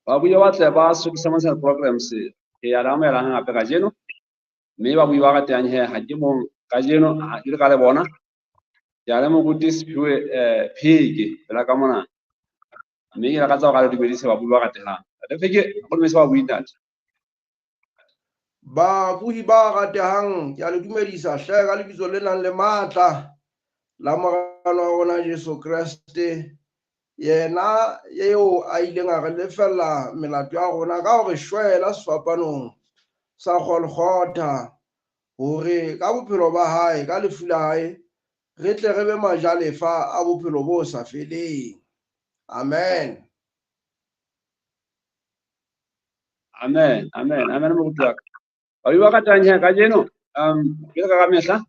Babuyi ba batle ba Sotho Programs ke ya le amohela hape kajeno, mme babuyi ba ratehang he ha ke mong kajeno ha ke le ka le bona. Ke a le moruti Siphiwe Pheke pela ka mona, mme ke lakatsa hore a le dumedise babuyi ba ratehang. Ntate Pheke, o dumedise babuyi ntate. Babuyi ba ratehang, ke a le dumedisa hle ka lebitso le nang le matla la Morena wa rona Jesu Kreste, yena eo a ileng a re lefella melato ya rona ka hore shwela sefapanong sa Golgotha, hore ka bophelo ba hae, ka lefu la hae, re tle re be majalefa a bophelo bo sa feleng. Amen. Amen, amen, amen moruti wa ka. Babuyi ba ratehang he kajeno, ke le ka mehla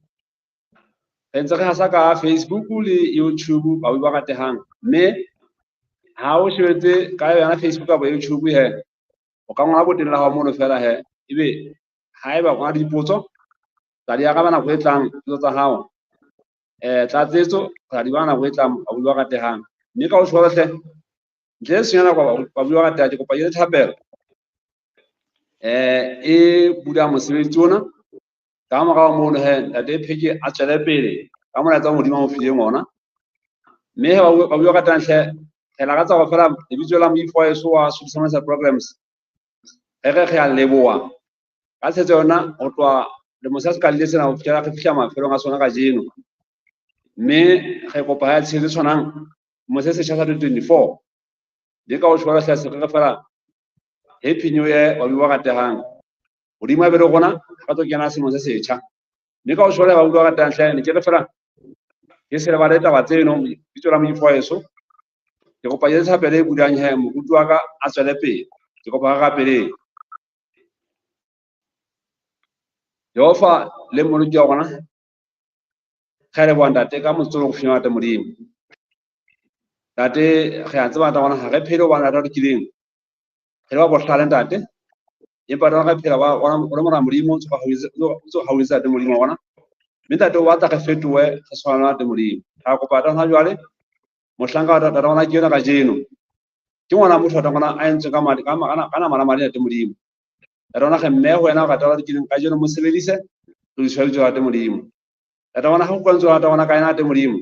re ntse re hasa ka Facebook le YouTube babuyi ba ratehang, mme ha o shebetse ka yona Facebook kapa YouTube he, o ka ngola boteng la hao mono fela he, ebe haeba o na le dipotso tla di araba nako e tlang, dipotso tsa hao tlatsetso tla di bala nako e tlang babuyi ba ratehang. Mme ka ho tjho hle, ntle le senya nako babuyi ba ratehang, ke kopa ke le thapelo e bulang mosebetsi ona. Ka morao mono he, Ntate Pheke a tswele pele ka molaetsa wa Modimo a mo fileng ona. Mme he babuyi ba ratehang hle, re lakatsa hore fela lebitso la moifo wa heso wa Sotho Programs re re re a leboha ka tshehetso yona ho tloha lemo se se qadile sena ho fihlela re fihla mafelong a sona kajeno. Mme re kopa ya tshehetso e tshwanang mo se setjha sa 2024. Le ka ho tjho hle se re fela Happy New Year babuyi ba ratehang. Modimo a be le rona re tlo kena selemo se setjha. Mme ka ho tjho babuyi ba ratehang hle, ne ke re fela ke se lebale taba tseno bitso la moifo wa heso. Ke kopa ke thapelo e bulang he moruti wa ka a tswele pele. Ke kopa re rapeleng. Jehova le Mmoloki wa rona, re leboha ntate ka motsotso o re fileng ntate Modimo. Ntate, re a tseba ntate rona ha re phele hobane ntate re lokileng. Re ba bohlale ntate. Empa rona re phela ba o le mora Modimo, o ntso hauhetse ntate Modimo wa rona. Mme ntate o batla re fetohe re tshwane le ntate Modimo. Re kopa ntate hona jwale, mohlanka wa ntate rona ke yona kajeno. Ke ngwana motho ntate rona a entswe ka madi, ka nama la madi ntate Modimo. Ntate rona re mme ho wena o rata hore ke kajeno mo sebedise, re di tshware ntate Modimo. Ntate rona ha go utlwa ntate rona ka yena ntate Modimo.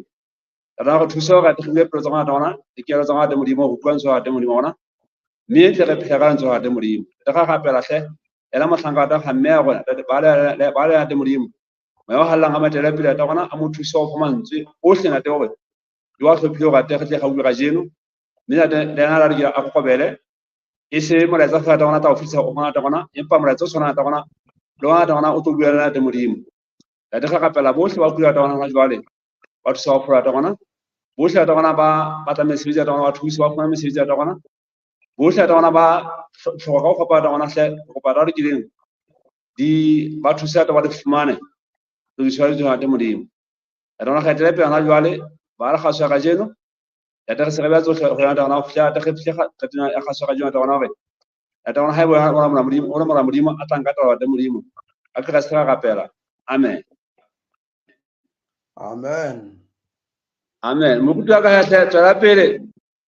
Ntate rona re thuse hore re tlile pelo tsa rona ntate rona, dikelo tsa rona ntate Modimo, go utlwa ntate Modimo rona. Mme tle re phela ka lentswe la ntate Modimo. Re ga rapela hle, ena mohlanka wa ntate ga mme ya rona, ntate ba le ba le ntate Modimo. Moya o hallang a matele pele ntate rona a mo thuse ho fa mantswe ohle ntate hore di wa hlophile hore ate re tle ga utlwe kajeno. Mme ntate le yena a re a kokobele. E se molaetsa fela ntate rona tla o fihlisa ho ntate rona, empa molaetsa o tshwanang ntate rona le ona ntate rona o tlo bua le ntate Modimo. Ntate re rapela bohle ba kula ntate rona jwale, ba thusa ho phola ntate rona. Bohle ntate rona ba batla mesebetsi ntate rona, ba thuse ba fumane mesebetsi ntate rona. Bohle ntate rona ba hloka ka ho fapana ntate rona hle, re kopa ntate lokileng di ba thuse ntate ba di fumane. Re di tshware ntate Modimo. Ntate rona re etele pele hona jwale, ba re kgaso ya kajeno. Ntate re se re beha tsohle ho yona ntate rona ho fihlela ntate re fihle qetong ya kgaso ya kajeno ntate rona hore ntate rona haeba o mora Modimo, o mora Modimo a tlang ka taba ntate Modimo. Ka Kreste ra rapela. Amen. Amen. Amen. Moruti wa ka hle tswela pele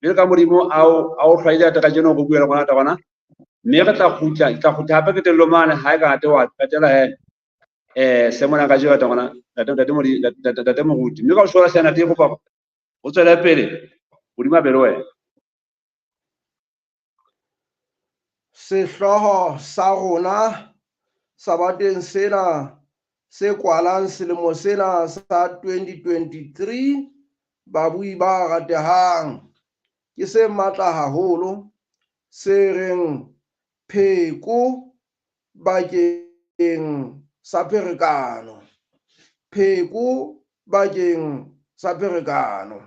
le ka Modimo a o hlwaile ntate kajeno go bua le rona ntate rona. Mme re tla kgutla, ke tla kgutla hape qetellong mane ha e ka ntate wa qetela he sermon ya kajeno ntate rona, ntate Modimo, ntate moruti. Mme ka o tjho hle ntate kopa o tswele pele Modimo a be le wena. Sehlooho sa rona sabateng sena se kwalang selemo sena sa 2023, babui ba ratehang, ke se matla haholo, se reng pheko bakeng sa pherekano. Pheko bakeng sa pherekano.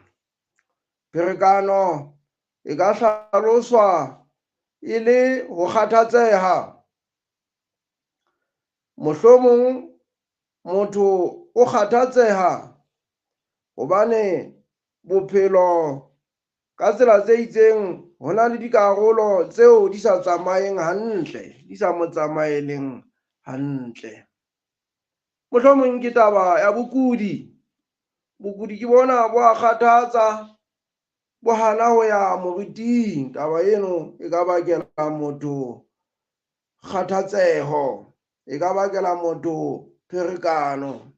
Pherekano e ka hlaloswa e le ho kgathatseha. Mohlomong motho o kgathatseha hobane bophelo ka tsela tse itseng ho na le dikarolo tseo di sa tsamayeng hantle, di sa mo tsamaeleng hantle. Mohlomong ke taba ya bokudi. Bokudi ke bona bo a kgathatsa. bo hana ho ya moriting. Taba eno e ka bakela motho kgathatseho, e ka bakela motho pherekano.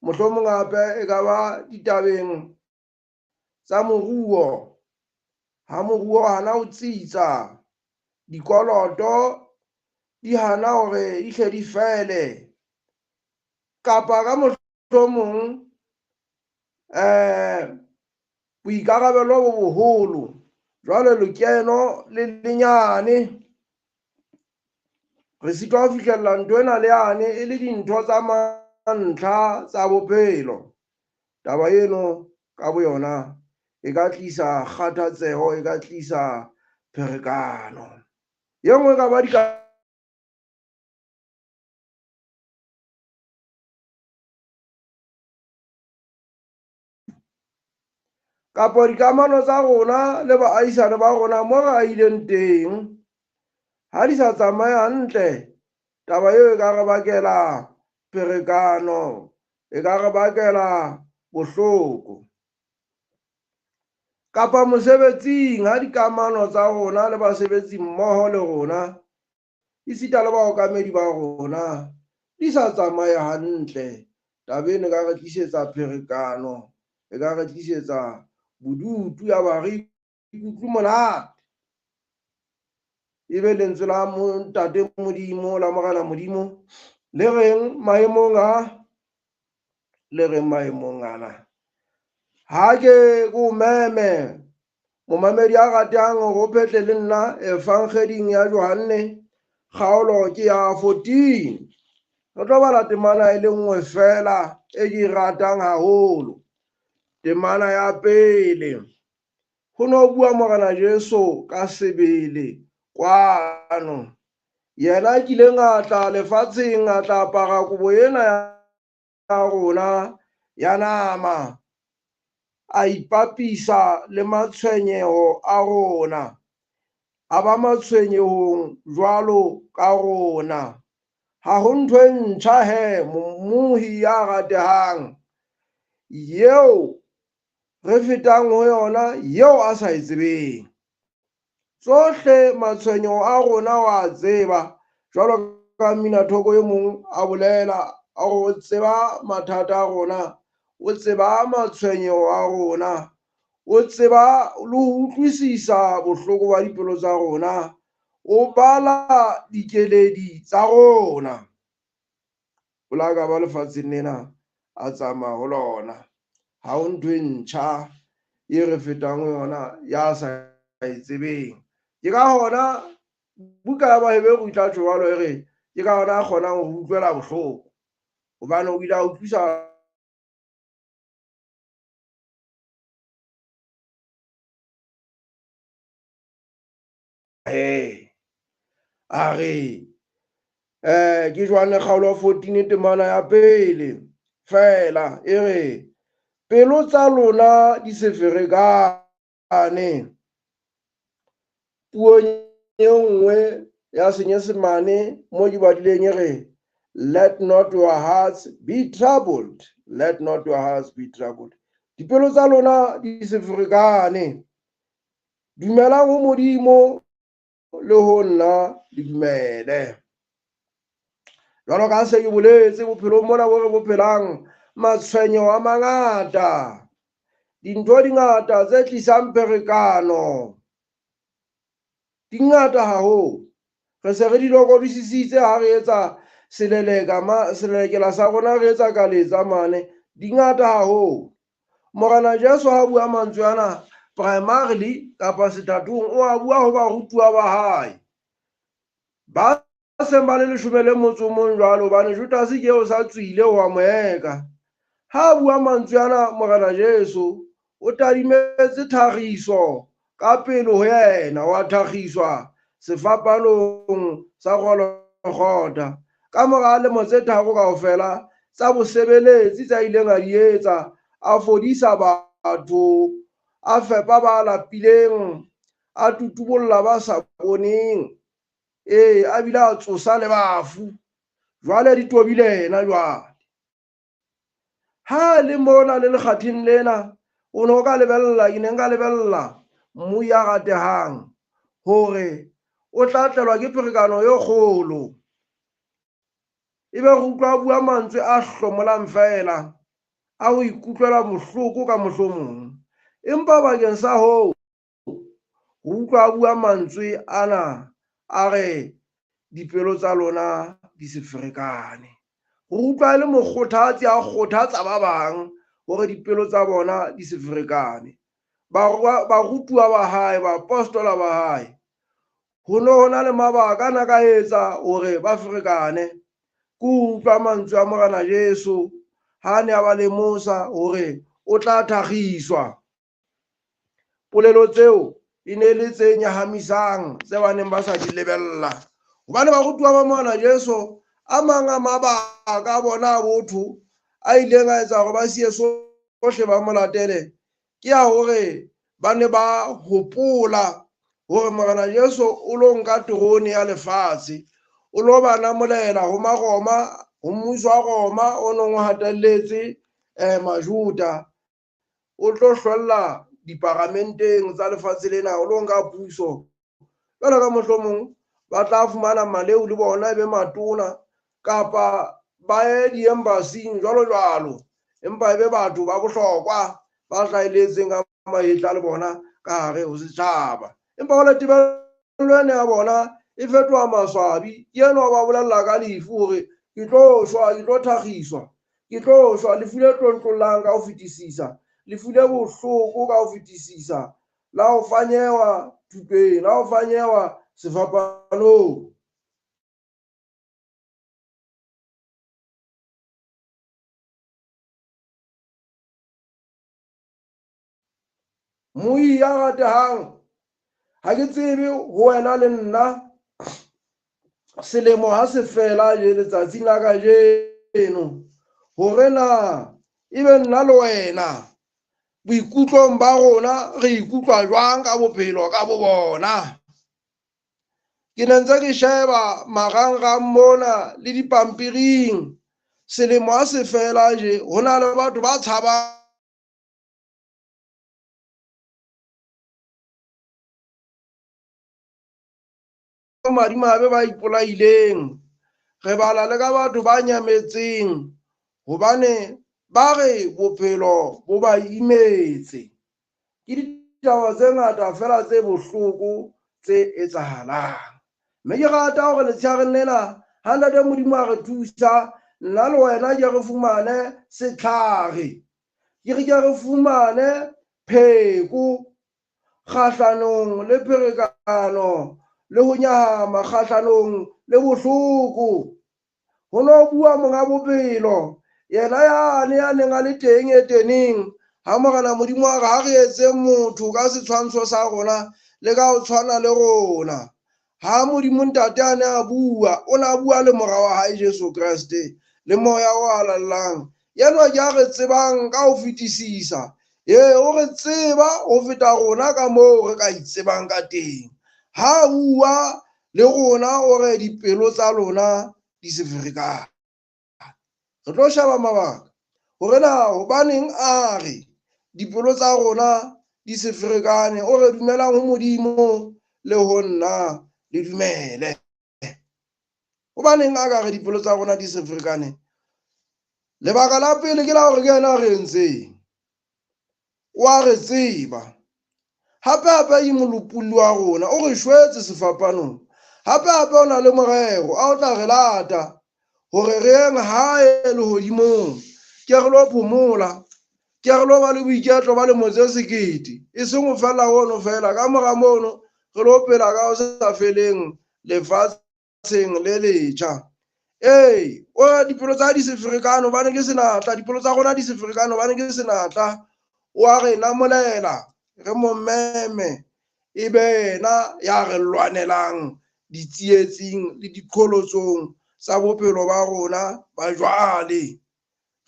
Mohlomong hape e ka ba ditabeng tsa moruo. Ha moruo hana ho tsitsa, dikoloto di hana hore di hle di fele, kapa ka mohlomong boikarabelo bo boholo, jwale lekeno le lenyane, re sitwa ho fihlella ntho ena le yane e le dintho tsa mantlha tsa bophelo. Taba eno ka boyona e ka tlisa kgathatseho, e ka tlisa pherekano. E nngwe e ka ba kapa dikamano tsa rona le baahisane ba rona mo re ahileng teng, ha di sa tsamaye hantle, taba eo e ka re bakela pherekano, e ka re bakela bohloko. Kapa mosebetsing, ha dikamano tsa rona le basebetsi mmoho le rona, esita le baokamedi ba rona, di sa tsamaye hantle, taba eno e ka re tlisetsa pherekano, e ka re tlisetsa bodutu, ya ba re ikutlwe monate. Ebe lentswe la Ntate Modimo, la Morena Modimo, le reng maemong a, le reng maemong ana. Ha ke ko meme, momamedi a ratang hore o phetle le nna Evangeding ya Johanne, kgaolo ke ya 14. Re tlo bala temana e le nngwe fela e ke e ratang haholo. Temana ya pele. Ho no bua Morena Jesu ka sebele kwano. Yena a kileng a tla lefatsheng, a tla apara kobo ena ya rona ya nama, a ipapisa le matshwenyeho a rona, a ba matshwenyehong jwalo ka rona. Ha ho ntho e ntjha he, mmohi ya ratehang, eo re fetang ho yona, eo a sa e tsebeng. Tsohle matshwenyeho a rona wa a tseba, jwalo ka Mminathoko e mong a bolela, a re o tseba mathata a rona, o tseba matshwenyeho a rona, o tseba le ho utlwisisa bohloko ba dipelo tsa rona, o bala dikeledi tsa rona. O la ka ba lefatsheng lena a tsamaya ho lona. Ha ho ntho e ntjha e re fetang ho yona ya sa e tsebeng. Ke ka hona buka ya Baheberu e tla tjho jwalo, e re ke ka hona a kgonang ho utlwela bohloko, hobane o ile a utlwisa a re ke Johanne kgaolo 14 temana ya pele fela, e re pelo tsa lona di se ferekane. Puong e nngwe ya Senyesemane mo ke badileng e re let not your hearts be troubled, let not your hearts be troubled. Dipelo tsa lona di se ferekane. Dumelang ho Modimo le ho nna le dumele. Jwalo ka se ke boletse, bophelong mona bo re bo phelang, matshwenyeho a mangata, dintho di ngata tse tlisang pherekano, di ngata haholo. Re se re di lokodisisitse ha re etsa seleleka selelekela sa rona, re etsa kaletsa mane, di ngata haholo. Morena Jesu ha bua mantswe ana primarily kapa sethatong, o a bua ho barutuwa ba hae ba seng ba le leshome le motso o mong jwalo, hobane Judase ke eo sa tswile ho a mo eka. Ha a bua mantswe ana Morena Jesu o tadimetse thakgiso ka pele ho yena, wa thakgiswa sefapanong sa Golgotha. Ka mora lemo tse tharo kaofela tsa bosebeletsi tsa ileng a di etsa, a fodisa batho, a fepa ba lapileng, a tutubolla ba sa boneng, a bile a tsosa le bafu. Jwale di tobile yena jwale. Ha le mona le lekgatheng lena, O ne o ka lebella, ke ne nka lebella mmui ya ratehang hore o tla tlelwa ke pherekano e kgolo. Ebe re utlwa bua mantswe a hlomolang feela, a ho ikutlwela bohloko ka mohlomong. Empa bakeng sa hoo, re utlwa bua mantswe ana a re dipelo tsa lona di se ferekane. Re utlwa e le mokgothatsi a kgothatsa ba bang hore dipelo tsa bona di se ferekane. Barutuwa ba hae, baapostola ba hae, ho no ho na le mabaka a na ka etsa hore ba ferekane. Ke ho utlwa mantswe a Morena Jesu ha ne a ba lemosa hore o tla thakgiswa. Polelo tseo e ne le tse nyahamisang tse ba neng ba sa di lebella. Hobane barutuwa ba Morena Jesu a mang a mabaka a bona a botho a ileng a etsa hore ba siye sohle ba mo latele, ke ya hore ba ne ba hopola hore Morena Jesu o lo nka terone ya lefatshe, o lo ba namolela ho Maroma, ho mmuso wa Roma o neng o hatelletse Majuda. O tlo hlolla diparamenteng tsa lefatshe lena, o lo nka puso. Jwalo ka mohlomong ba tla fumana maleu le bona e be matona, kapa ba ye di-embassy-ing jwalo jwalo, empa e be batho ba bohlokwa ba hlahelletseng ka mahetla le bona ka hare ho setjhaba. Empa ho le tebello ena ya bona e fetoha maswabi. Ke enwa ba bolella ka lefu hore ke tlo shwa, ke tlo thakgiswa, ke tlo shwa, lefu le tlontlollang ka ho fetisisa, lefu le bohloko ka ho fetisisa, la ho fanyewa thupeng, la ho fanyewa sefapanong. Moi ya ratehang, ha ke tsebe ho wena le nna selemo ha se fela je letsatsing la kajeno, hore na ebe nna le wena boikutlong ba rona re ikutlwa jwang ka bophelo ka bo bona. Ke ne ntse ke sheba marangrang mona le dipampiring, selemo ha se fela je ho na le batho ba tshabang madimabe ba ipolaileng. Re bala le ka batho ba nyametseng hobane ba re bophelo bo ba imetse. Ke ditaba tse ngata fela tse bohloko tse etsahalang. Mme ke rata hore letshehareng lena ha Ntate Modimo a re thusa, nna le wena ke re fumane setlhare, ke re ke re fumane pheko kgahlanong le pherekano le ho nyahama, kgahlanong le bohloko. Ho no bua monga bophelo, yena yane ya neng a le teng Edeneng, ha Morena Modimo a re ha re etse motho ka setshwantsho sa rona le ka ho tshwana le rona. Ha Modimo Ntate a ne a bua, o ne a bua le mora wa hae Jesu Kreste le moya o halalelang. Yenwa ke a re tsebang ka ho fetisisa. Ee, o re tseba ho feta rona ka moo re ka itsebang ka teng. Ha bua le rona o re dipelo tsa lona di se ferekane. Re tlo sheba mabaka hore na hobaneng a re dipelo tsa rona di se ferekane, o re dumelang ho Modimo le ho nna le dumele. Hobaneng a ka re dipelo tsa rona di se ferekane? Lebaka la pele ke la hore ke yena a re entseng, o a re tseba. Hape hape ke molopolli wa rona, o re shwetse sefapanong. Hape hape o na le morero a o tla re lata hore re yeng hae lehodimong, ke re lo phomola, ke re lo ba le boiketlo ba lemo tse sekete, e seng ho fella hono fela. Ka mora mono re lo phela ka ho sa feleng lefatsheng le letjha. Ee, o dipelo tsa di se ferekane hobane ke senatla, dipelo tsa rona di se ferekane hobane ke senatla. O a re namolela, re mo meme, e be yena ya re lwanelang ditsietsing le diqholotsong tsa bophelo ba rona ba jwale.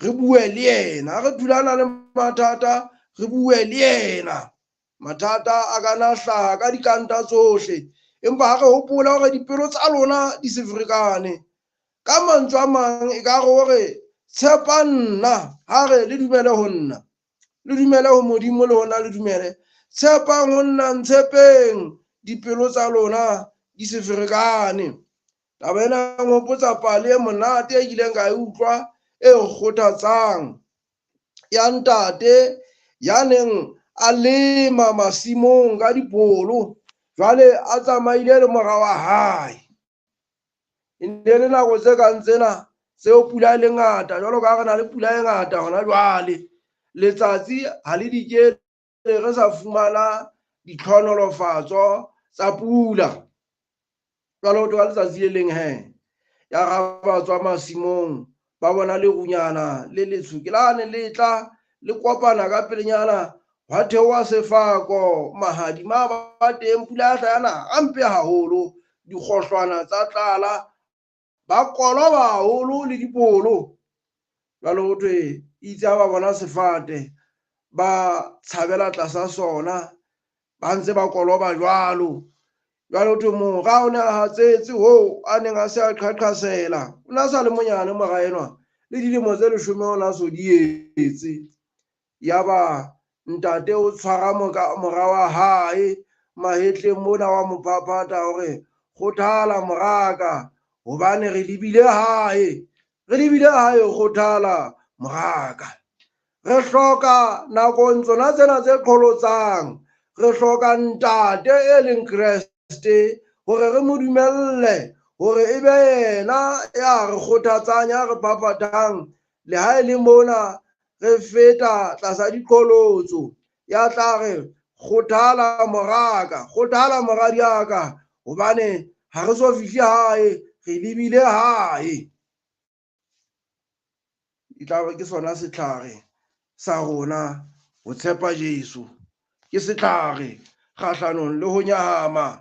Re bue le yena, ha re thulana le mathata, re bue le yena. Mathata a ka na hlaha ka dikanta tsohle, empa ha re hopola hore dipelo tsa lona di se ferekane. Ka mantswe a mang e ka re hore tshepa nna, ha re le dumele ho nna. Le dumele ho Modimo le hona le dumele. Tshepang ho nna, ntshepeng, dipelo tsa lona di se ferekane. Taba ena e nhopotsa pale e monate e kileng ka e utlwa e kgothatsang ya ntate ya neng a lema masimong ka dipolo, jwale a tsamaile le mora wa hae. E ne le nako tse kang tsena tseo pula e le ngata, jwalo ka ha re na le pula e ngata hona jwale. Letsatsi ha le dikele re sa fumana ditlhohonolofatso tsa pula. Jwale ho thwe ka letsatsi le leng he, ya ra ba tswa masimong, ba bona lerunyana le letsho ke lane le tla le kopana ka pelenyana, hwa theoha sefako, mahadima a ba teng, pula ya hla ya na hampe haholo, dikgohlwana tsa tlala, ba koloba haholo le dipolo. Jwale ho thwe itse ha ba bona sefate, ba tshabela tlasa sona, ba ntse ba koloba jwalo. Jwale ho thwe mora o ne a hatsetse hoo a neng a se a qhaqhasela, o ne a sa le monyane mora enwa, le dilemo tse 10 o ne a so di etse. Yaba ntate o tshwara mora wa hae mahetleng mona, wa mo phaphatha hore kgothala moraka, hobane re lebile hae, re lebile hae, kgothala moraka. Re hloka nakong tsona tsena tse qholotsang, re hloka ntate e leng Kreste hore re mo dumelle hore e be yena ya re kgothatsang, ya re phaphathang, le ha e le mona re feta tlasa diqholotso, ya tla re kgothala moraka, kgothala moradiaka, hobane ha re so fihle hae, re lebile hae. E tla be ke sona setlhare sa rona ho tshepa Jesu. Ke setlhare kgahlanong le ho nyahama,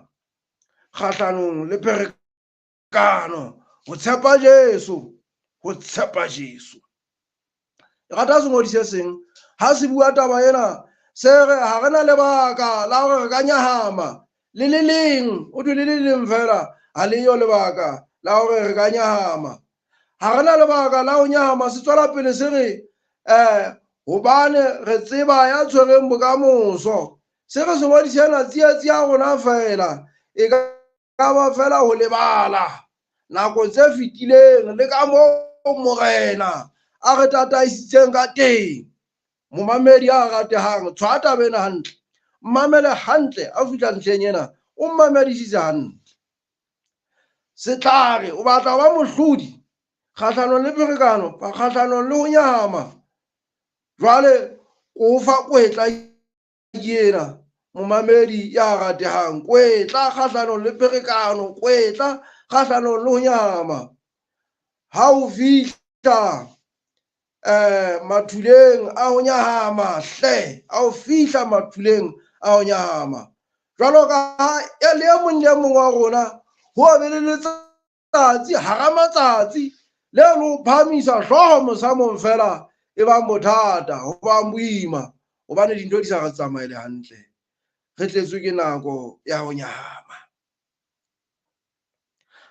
kgahlanong le pherekano, ho tshepa Jesu, ho tshepa Jesu. Ke rata sengodi se seng ha se bua taba ena, se re ha re na lebaka la hore re ka nyahama le le leng, o thwe le le leng fela ha le yo lebaka la hore re ka nyahama. Ha re na lebaka la ho nyahama, se tswela pele se re hobane re tseba ya tshwereng bokamoso. Se re sengodi sena tsietsi ya rona fela e ka ba fela ho lebala nako tse fetileng le ka moo Morena a re tataisitseng ka teng. Momamedi a ratehang, tshwara taba ena hantle, mmamele hantle a fihla ntlheng ena, o mmamedisitse hantle. Setlhare o batla ho ba mohlodi kgahlanong le pherekano, kgahlanong le ho nyahama. Jwale o fa kwetla ke ena, momamedi ya ratehang, kwetla kgahlanong le pherekano, kwetla kgahlanong le ho nyahama. Ha o fihla mathuleng a ho nyahama, hle, ha o fihla mathuleng a ho nyahama, jwalo ka ha e le e mong le e mong wa rona ho be le letsatsi hara matsatsi le lo phahamisa hlooho mosamong fela e bang bothata, ho bang boima, hobane dintho di sa re tsamaele hantle, re tletswe ke nako ya ho nyahama.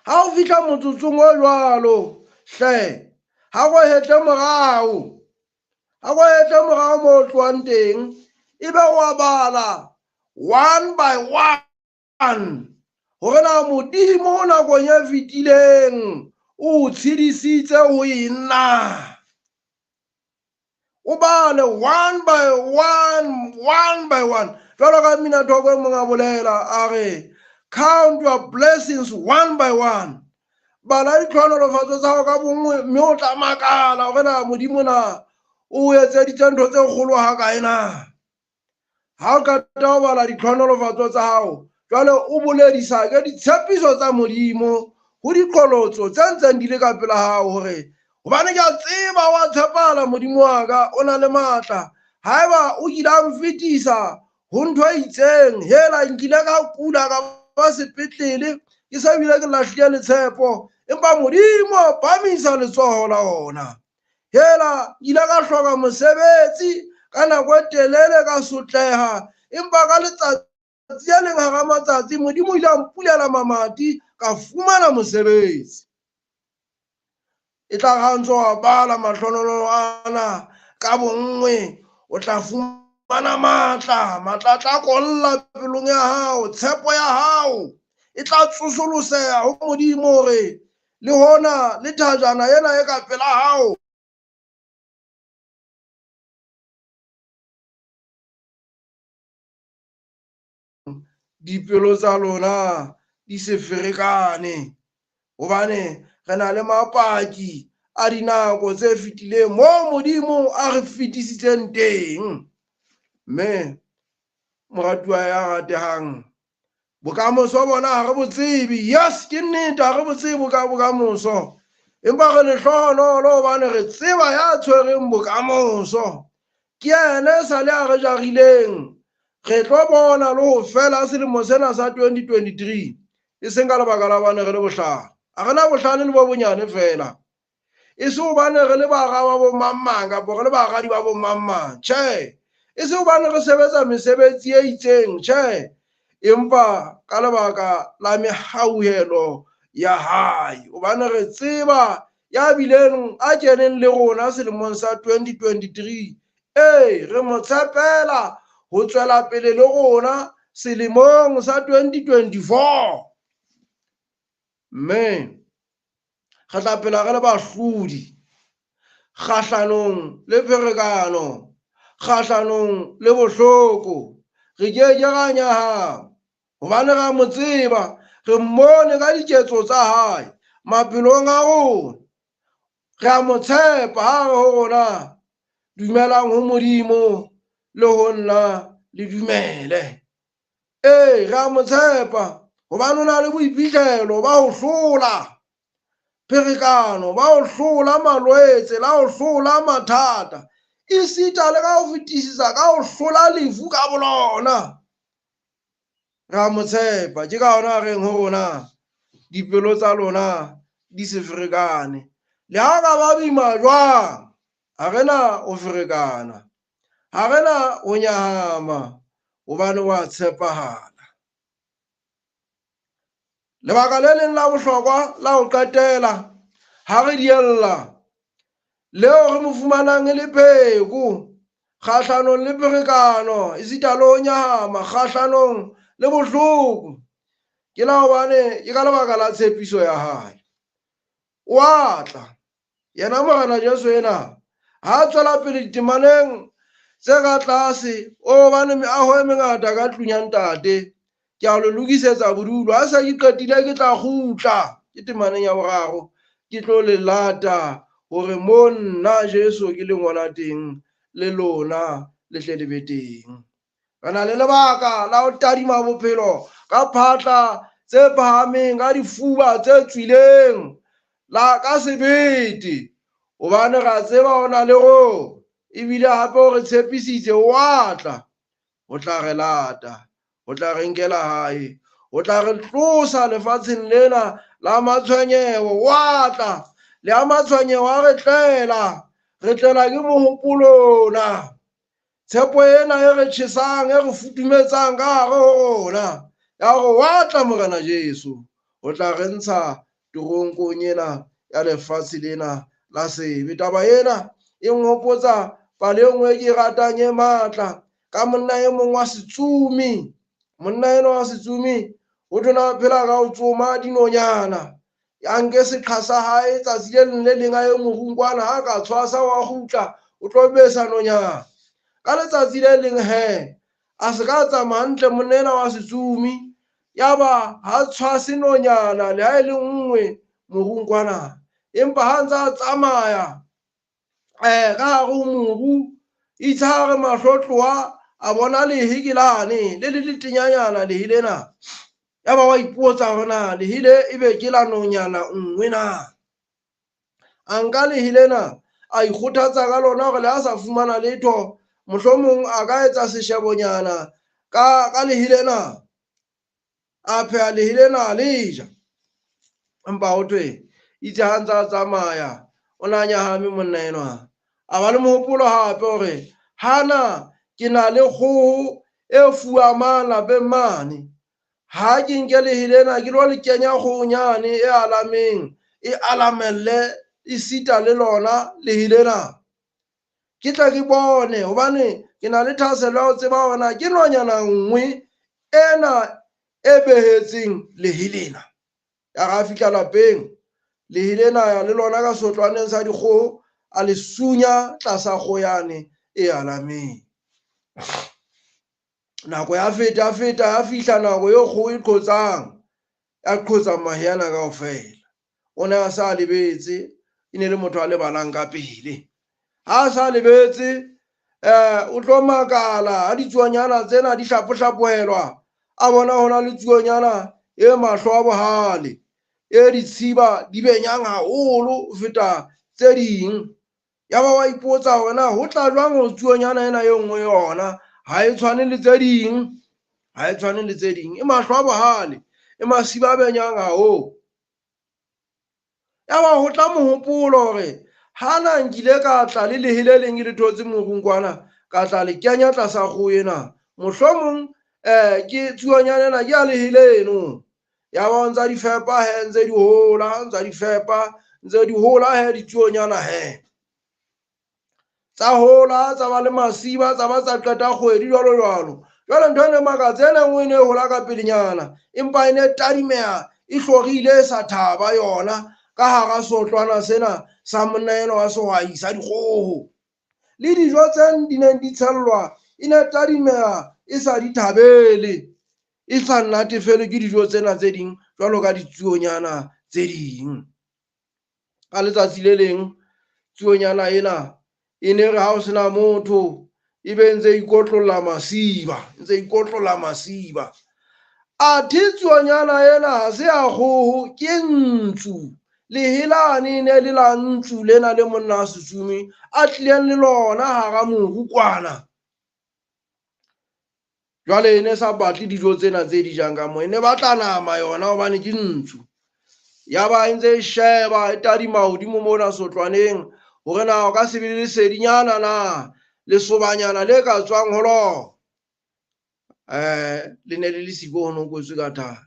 Ha o fihla motsotsong o jwalo, hle, ha go hetle morao, ha go hetle morao mo o tlohang teng, ebe wa bala one by one hore na Modimo nakong e fetileng o o tshedisitse ho eng na. O bale one by one, one by one. Jwalo ka Mina Thoko e mong a bolela, a re count your blessings one by one. Bala ditlhohonolofatso tsa hao ka bonngwe, mme o tla makala hore na Modimo na o etseditse ntho tse kgolo hakae na. Ha o qeta ho bala ditlhohonolofatso tsa hao, jwale o boledisa ke ditshepiso tsa Modimo ho diqholotso tse ntseng di le ka pela hao, hore hobane ke a tseba wa tshepahala Modimo wa ka, o na le matla. Haeba o kile a mfetisa ho ntho e itseng, hela nkile ka kula ka ba sepetlele, ke se bile ke lahlile le tshepo, empa Modimo a phamisa letsoho la ona. Hela ke ile ka hloka mosebetsi ka nako e telele, ka sotleha, empa ka letsatsi le leng hara matsatsi Modimo o ile a mpulela mamati, ka fumana mosebetsi. E tla ha ntse wa bala mahlonolo ana ka bonngwe, O tla fumana matla, matla a tla kolla pelong ya hao, tshepo ya hao e tla tsosoloseha ho Modimo hore le hona le thajana ena e ka pela hao dipelo tsa lona di se ferekane, hobane re na le mapaki a dinako tse fetileng moo Modimo a re fetisitseng teng. Mme moratuwa ya ratehang, bokamoso bona ha re bo tsebe. Yes, ke nnete, ha re bo tsebe ka bokamoso, empa re lehlohonolo hobane re tseba ya tshwereng bokamoso. Ke yena e sale a re jarileng. Re tlo bona le ho fela selemo sena sa 2023, e seng ka lebaka la hobane re le bohlale. Ha re na bohlale le bo bonyane feela, e se hobane re le bara ba bo mang mang kapa re le baradi ba bo mang mang, tjhe, e se hobane re sebetsa mesebetsi e itseng, tjhe, empa ka lebaka la mehauhelo ya hae, hobane re tseba ya bileng a keneng le rona selemong sa 2023. Ee, re mo tshepela ho tswela pele le rona selemong sa 2024. Mme re tla phela re le bahlodi kgahlanong le pherekano, kgahlanong le bohloko. Re ke ke ra nyahama hobane ra mo tseba, re mmone ka diketso tsa hae maphelong a rona. Re a mo tshepa ha re ho rona, dumelang ho Modimo le ho nna le dumele. Ee, re a mo tshepa hobane o na le boiphihlelo ba ho hlola pherekano, ba ho hlola malwetse, la ho hlola mathata, esita le ka ho fetisisa ka ho hlola lefu ka bolona. Re a mo tshepa. Ke ka hona reng ho rona, dipelo tsa lona di se ferekane. Le ha ka ba boima jwang, ha re na ho ferekana, ha re na ho nyahama, hobane wa tshepahala. Lebaka le leng la bohlokwa la ho qetela ha re diella, leo re mo fumanang e le pheko kgahlanong le pherekano, esita le ho nyahama, kgahlanong le bohloko, ke la hobane ke ka lebaka la tshepiso ya hae. O a tla yena Morena Jesu ena, ha a tswela pele ditemaneng tse ka tlase, o hobane meaho e mengata ka tlung ya ntate, ke a lo lokisetsa bodulo. Ha se ke qetile ke tla kgutla, ke temaneng ya boraro, ke tlo le lata hore mo nna Jesu ke leng hona teng, le lona le tle le be teng. Re na le lebaka la ho tadima bophelo ka phatla tse phahameng, ka difuba tse tswileng, la ka sebete, hobane ra tseba ho na le rona, ebile hape o re tshepisitse o a tla, o tla re lata, o tla re nkela hae, o tla re tlosa lefatsheng lena la matshwenyeho. O a tla, le a matshwenyeho a re tlela, re tlela ke mohopolo ona, tshepo ena e re tjhesang, e re futhumetsang ka hare ho rona, ya hore wa tla Morena Jesu, o tla re ntsha teronkong ena ya lefatshe lena la sebe. Taba ena e nhopotsa pale e nngwe e ke e ratang e matla, ka monna e mong wa setsumi. Monna enwa wa setsumi o thona a phela ka ho tsoma dinonyana, a nke seqha sa hae tsatsi le leng le leng a ye morung kwana, ha ka tshwasa wa kgutla, o tlo besa nonyana. Ka letsatsi le leng he, a se ka tsamaya hantle monna enwa wa setsumi, yaba ha tshwase nonyana le ha e le nngwe morung kwana. Empa ha ntse a tsamaya ka hare ho moru, itse ha re mahlo tloha, a bona lehe ke lane le le letenyanyana lehe lena. Yaba wa ipotsa hore na lehe le ebe ke la nonyana nngwe na. A nka lehe lena, a ikgothatsa ka lona hore le ha sa fumana letho, mohlomong a ka etsa seshebonyana ka lehe lena. A pheha lehe lena a le ja. Empa ho thwe itse ha ntse a tsamaya, o na nyahame monna enwa. A ba le mohopolo hape hore hana ke na le kgoho e fuamang lapeng mane, ha ke nke lehe lena ke lo le kenya kgohonyane e alameng, e alamelle esita le lona lehe lena. Ke tle ke bone hobane ke na le thahasello ya ho tseba hore na ke nonyana nngwe ena e behetseng lehe lena. Ya re a fihla lapeng, lehe lena ya le lona ka sotlwaneng sa dikgoho, a le sunya tlasa kgoho yane e alameng. Nako ya feta, ya feta, ya fihla nako eo kgoho e qhotsang, ya qhotsa mahe ana kaofela. O ne a sa lebetse, e ne le motho a lebalang ka pele. Ha a sa lebetse, o tlo makala ha ditsuonyana tsena di hlapohlapohelwa, a bona hona le tsuonyana e mahlo a bohale, e ditshiba di benyang haholo ho feta tse ding. Ya ba wa ipotsa hore na ho tla jwang hore tsuonyana ena e nngwe yona ha e tshwane le tse ding, ha e tshwane le tse ding, e mahlo a bohale, e masiba a benyang haholo. Ya ba ho tla mohopolo hore ha na nkile ka tla le lehe le leng ke le thotse morung kwana, ka tla le kenya tlasa kgoho ena, mohlomong ke tsuonyana ena ke ya lehe leno. Ya ba o ntsa di fepa he, ntse di hola, ntsa di fepa, ntse di hola he ditsuonyana he. Tsa hola, tsa ba le masiba, tsa ba tsa qeta kgwedi jwalo jwalo. Jwale ntho e ne makatsa, ena nngwe e ne e hola ka pelenyana, empa e ne tadimeha e hlorile e sa thaba yona ka hara sotlwana sena sa monna enwa wa sehwai sa dikgoho. Le dijo tse di neng di tshellwa e ne tadimeha e sa di thabele, e sa natefelwe ke dijo tsena tse ding jwalo ka ditsuonyana tse ding. Ka letsatsi le leng tsuonyana ena e ne re ha o sena motho e be ntse ikotlolla masiba, ntse ikotlolla masiba. Athe tsuonyana ena ha se ya kgoho, ke ntsu. Lehe lane e ne le la ntsu lena le monna wa setsumi a tlileng le lona hara moru kwana. Jwale e ne sa batle dijo tsena tse di jang ka moo, e ne batla nama yona hobane ke ntsu. Ya ba e ntse e sheba, e tadima hodimo mona sotlwaneng hore na o ka se be le lesedinyana na, lesobanyana le ka tswang ho lona. Le ne le le siko ho no kwetswe ka thata.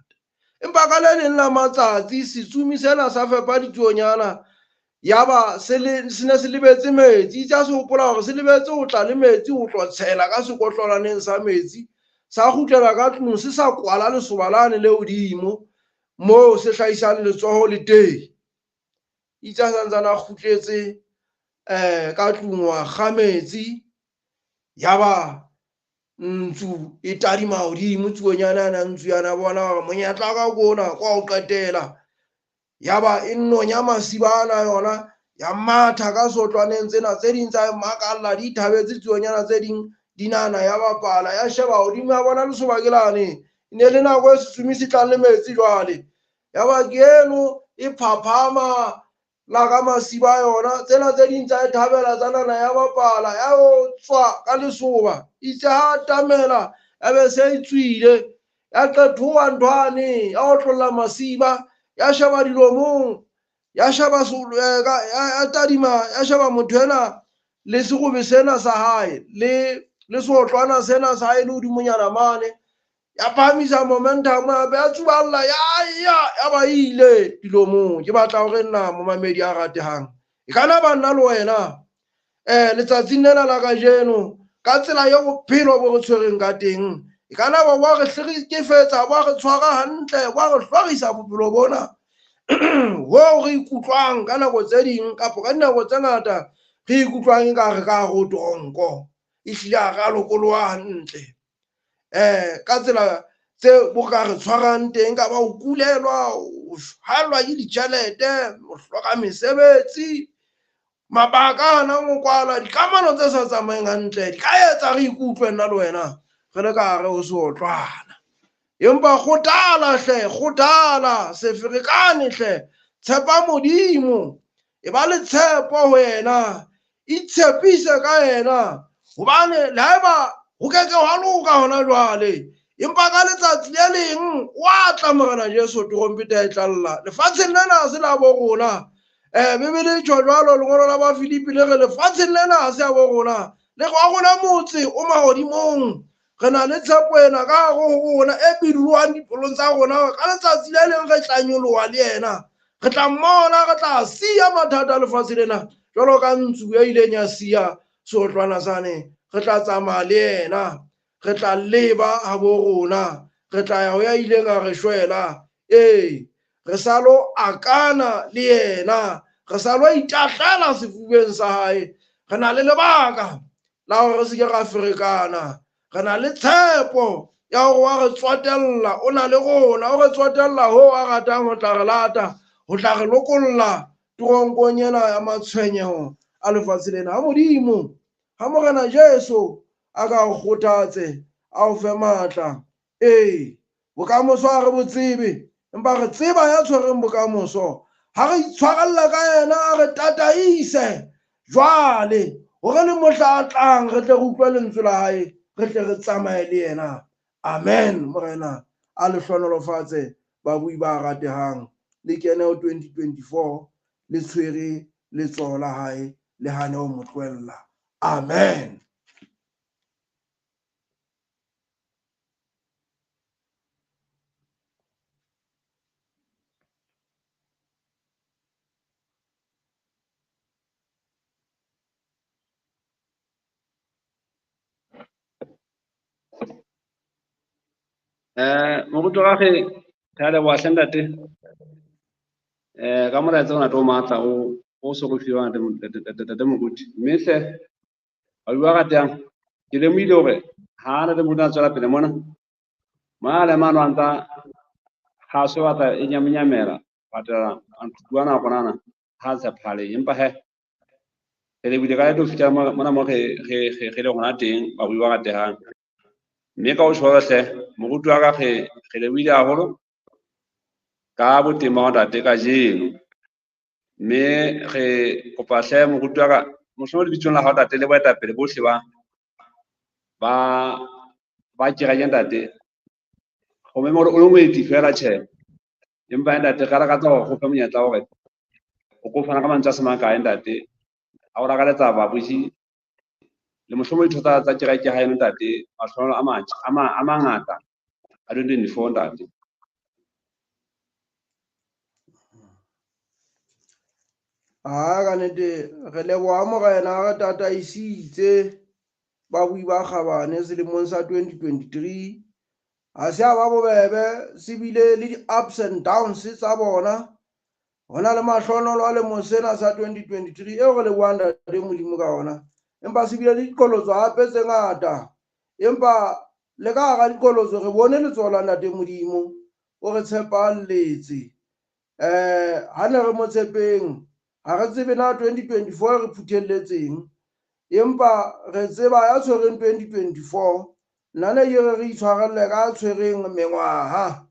Empa ka le leng la matsatsi setsumi sena sa fepa ditsuonyana, ya ba se le, se ne se lebetse metsi. Itse a se hopola hore se lebetse ho tla le metsi ho tlo tshela ka sekotlolwaneng sa metsi, sa kgutlela ka tlung se sa kwala lesoba lane le hodimo moo se hlahisang letsoho le teng. Itse a santsane a kgutletse ka tlung wa kga metsi, ya ba ntsu e tadima hodimo tsuonyana yana, ntsu yana bona hore monyetla wa ka ke ona kwa ho qetela. Ya ba e nonya masiba ana yona, ya matha ka sotlwaneng tsena tse ding tsa e makalla, di thabetse tsuonyana tse ding di nahana ya bapala, ya sheba hodimo ya bona lesoba ke lane. E ne le nako e setsumi se tlang le metsi jwale. Ya ba ke eno e phaphama la ka masiba a yona, tsena tse ding tsa e thabela tsa nana ya bapala, ya o tswa ka lesoba. Itse ha atamela, ya be se e tswile, ya qethoha nthwane, ya otlolla masiba, ya sheba dilomong, ya sheba ka, ya, ya tadima, ya sheba motho ena le serobe sena sa hae, le seotlwana sena sa hae le hodimonyana mane. Ya phahamisa momentum ya be ya tsuballa, ya, ya, ya ba ile dilomong. Ke batla hore nna momamedi a ratehang, e ka na ba nna le wena letsatsing lena la kajeno, ka tsela eo bophelo bo re tshwereng ka teng, e ka na ba bo re hlekefetsa, bo re tshwara hantle, bo re hlorisa bophelo bona hoo re ikutlwang ka nako tse ding kapa ka dinako tse ngata re ikutlwang eka re ka hare ho toronko, ehlile ha re a lokoloha hantle. Ka tsela tse bo ka re tshwarang teng, ka ba ho kulelwa, ho haellwa ke ditjhelete, ho hloka mesebetsi, mabaka a hanang ho kwala, dikamano tse sa tsamayeng hantle, di ka etsa re ikutlwe nna le wena re le ka hare ho seotlwana. Empa kgothala hle, kgothala, se ferekane hle, tshepa Modimo, e ba le tshepo ho yena, itshepise ka yena, hobane le haeba ho ke ke hwa loka hona jwale, empa ka letsatsi le leng wa tla Morena Jesu, terompeta e tla lla. Lefatsheng lena ha se la bo rona. Bibele e tjho jwalo, lengolo la Bafilipi le re lefatsheng lena ha se ya bo rona, le re wa rona motse o mahodimong. Re na le tshepo ena ka hare ho rona e bidiwang dipelong tsa rona, hore ka letsatsi le leng re tla nyoloha le yena, re tla mmona, re tla siya mathata a lefatshe lena jwalo ka ntsu e ileng ya siya seotlwana sane, re tla tsamaya le yena, re tla leba habo rona, re tla ya ho ya ileng a re shwela. Ee, re sa lo akana le yena, re sa lo itahlela sefubeng sa hae. Re na le lebaka la hore re se ke ra ferekana, re na le tshepo ya hore wa re tsotella, o na le rona, o re tsotella ho a ratang ho tla re lata, ho tla re lokolla toronkong ena ya matshwenyeho a lefatshe lena. Ha Modimo, ha Morena Jesu a ka o kgothatse, a o fe matla. Ee, bokamoso ha re bo tsebe, empa re tseba ya tshwereng bokamoso. Ha re itshwarella ka yena, a re tataise jwale hore le mohla a tlang re tle re utlwe lentswe la hae, re tle re tsamaye le yena. Amen. Morena a le hlohonolofatse babui ba ratehang. Le kene ho 2024 le tshwere letsoho la hae, le hane ho mo tlohella. Amen. Moruti wa gage, re a leboha hle ntate. Ka molaetsa ona o matla o so go fiwang ntate Moruti. Mme hle ba bua ratehang, ke lemohile hore ha ntate Moruti a tswela pele mona, mane mane a ntsa kgaso e batla e nyamenyamela, patela bua nako nana ha tshepahale. Empa he re lebohile ka ho fihla mona mo re le hona teng, babui ba ratehang. Mme ka ho tjho hle moruti wa ka, re lebohile haholo ka boteng ba ntate kajeno. Mme re kopa hle moruti wa ka, mohlomong lebitsong la hao ntate le boetapele bohle ba kereke ntate, go mema hore o le moeti fela tjhe, empa ntate re lakatsa hore go fe monyetla hore o ko fana ka mantswe a se makae ntate, a o lakaletsa babusi le mohlomong ditho tsa kereke ha eno ntate, mahlohonolo a matjha a mangata a 2024 ntate. Ha ka nnete re leboha Morena re tataisitse babui ba kgabane selemong sa 2023. Ha se a ba bobebe, se bile le di-ups and downs tsa bona. Ho na le mahlohonolo a lemong sena sa 2023 eo re lebohang Ntate Modimo ka ona, empa se bile le diqholotso hape tse ngata. Empa le ka hara diqholotso re bone letsoho la Ntate Modimo o re tshepahalletse. Ha ne re mo tshepeng, ha re tsebe na 2024 re phuthelletseng, empa re tseba ya tshwereng 2024. Nna ne ke re re itshwarelle ka tshwereng mengwaha,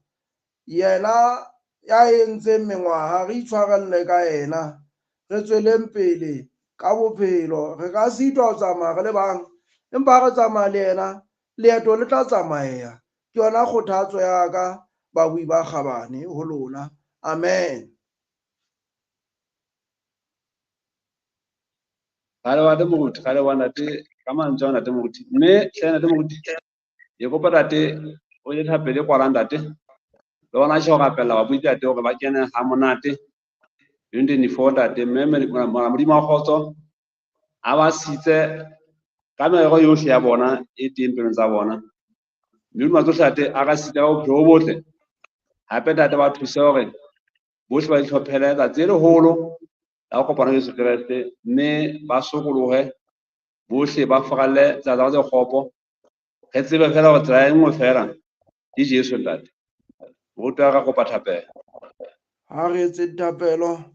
yena ya entseng mengwaha, re itshwarelle ka yena, re tsweleng pele ka bophelo. Re ka sitwa ho tsamaya re le bang, empa ha re tsamaya le yena, leeto le tla tsamaeha. Ke yona kgothatso ya ka babui ba kgabane ho lona. Amen. Ga le wa Moruti, ga le wa ntate ka mantswe a ntate Moruti. Mme hle ntate Moruti, ke kopa ntate o ye thapelo e kwalang ntate. Le hona tjhe ho rapella babui ntate hore ba kene ha monate 2024 ntate. Mme Morena Modimo wa kgotso a ba sitse ka merero yohle ya bona e teng pelong tsa bona. Mme hodima tsohle ntate a ka sitse ka bophelo bo botle. Hape ntate ba thuse hore bohle ba itlhophele tsatsi le leholo la ho kopana le Jesu Kreste, mme ba sokolohe bohle, ba furalle tsela tsa tse kgopo. Re tsebe fela hore tsela e nngwe fela ke Jesu ntate. Moruti wa ka, kopa thapelo. Ha re etse thapelo.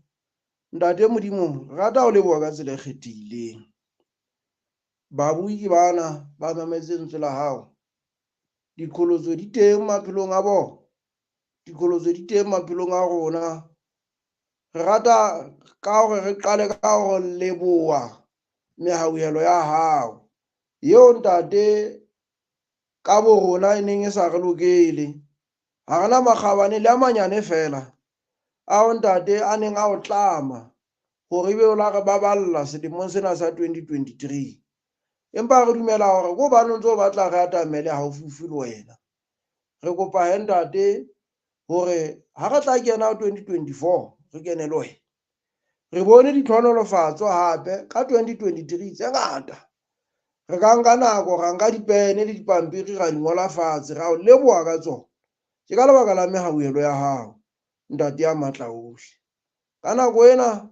Ntate Modimo, re rata ho leboha ka tsela e kgethehileng. Babui ke bana ba mametse lentswe la hao. Diqholotso di teng maphelong a bona, diqholotso di teng maphelong a rona. Re rata ka hore re qale ka ho leboha mehauhelo ya hao eo ntate ka bo rona e neng e sa re lokele. Ha rena makgabane le a manyane fela ao ntate a neng a o tlama hore ebe o la re baballa selemong sena sa 2023. Empa re dumela hore ke hobane o ntso o batla re atamele haufiufi le wena. Re kopa he ntate hore ha re tla kena 2024 re kene le wena. Re bone ditlhohonolofatso hape ka 2023 tse ngata. Re ka nka nako, ra nka dipene le dipampiri, ra di ngola fatshe, ra o leboha ka tsona. Ke ka lebaka la mehauhelo ya hao, Ntate ya matla ohle. Ka nako ena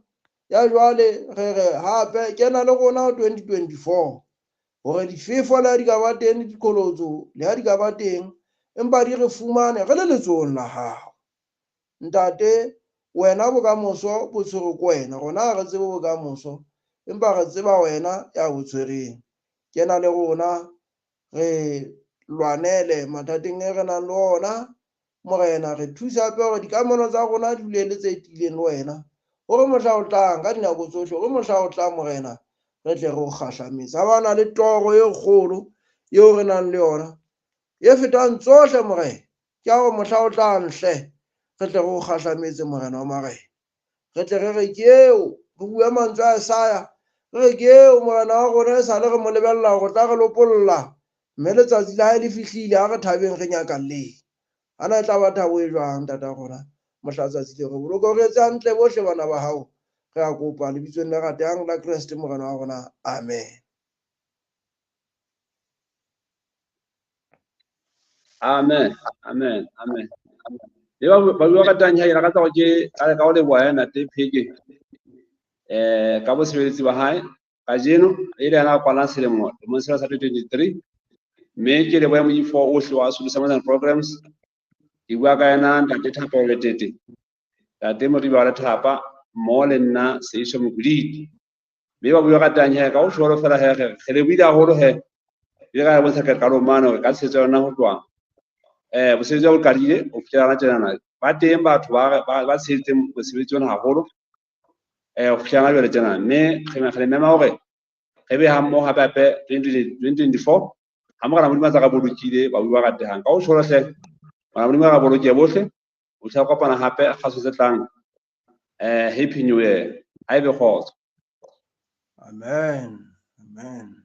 ya jwale re re hape kena le rona ho 2024 hore difefo le ha di ka ba teng le diqholotso le ha di ka ba teng, empa di re fumane re le letsohong la hao. Ntate, wena bokamoso bo tshwerwe ke wena, rona ha re tsebe bokamoso, empa re tseba wena ya bo tshwereng. Kena le rona re lwanele mathateng e re nang le ona. Morena, re thuse hape hore dikamano tsa rona di dule le tse tiileng le wena, hore mohla o tlang ka dinako tsohle, hore mohla o tlang Morena re tle re o kgahlametse. Ha ba na le toro e kgolo eo re nang le yona e fetang tsohle Morena, ke ya hore mohla o tlang hle re tle re o kgahlametse Morena wa marena. Re tle re re ke eo, re bue mantswe a Isaya, re re ke eo Morena wa rona e sale re mo lebella hore tla re lopolla, mme letsatsi la hae le fihlile, ha re thabeng re nyakalleng. Ana e tla ba thabo e jwang ntata rona mohla tsatsi leo? Re boloke re etse hantle bohle bana ba hao, re a kopa lebitsong le ratehang la Kreste Morena wa rona, amen. Amen, amen, amen. Le ba bua ka tang ha ke lakatsa hore ke qale ka ho leboha yena Ntate Pheke ka bosebeletsi ba hae kajeno e le yena a kwalang selemo lemong sena sa 2023, mme ke lebohe moifo ohle wa Solution Management Programs. Ke bua ka yena Ntate Thapelo Letete, Ntate Moriba wa Lethapa, mmoho le nna Seiso Mokodidi. Mme ba bua ka tang he ka ho tjholo fela he re lebohile haholo he le ka bontsha ke qalong mane hore ka tshehetso ya yona ho tloha mosebetsi wa bo qadile ho fihlela hona tjenana. Ba teng batho ba tshehetseng mosebetsi ona haholo ho fihlela hona jwale tjena, mme re le mema hore re be ha mmoho hape hape 2024 ha Morena Modimo a tsa re bolokile ba bua ratehang. Ka ho tjholo hle, Morena Modimo a re boloke bohle ho tla kopana hape kgaso tse tlang. Happy New Year. Ha ebe kgotso. Amen. Amen.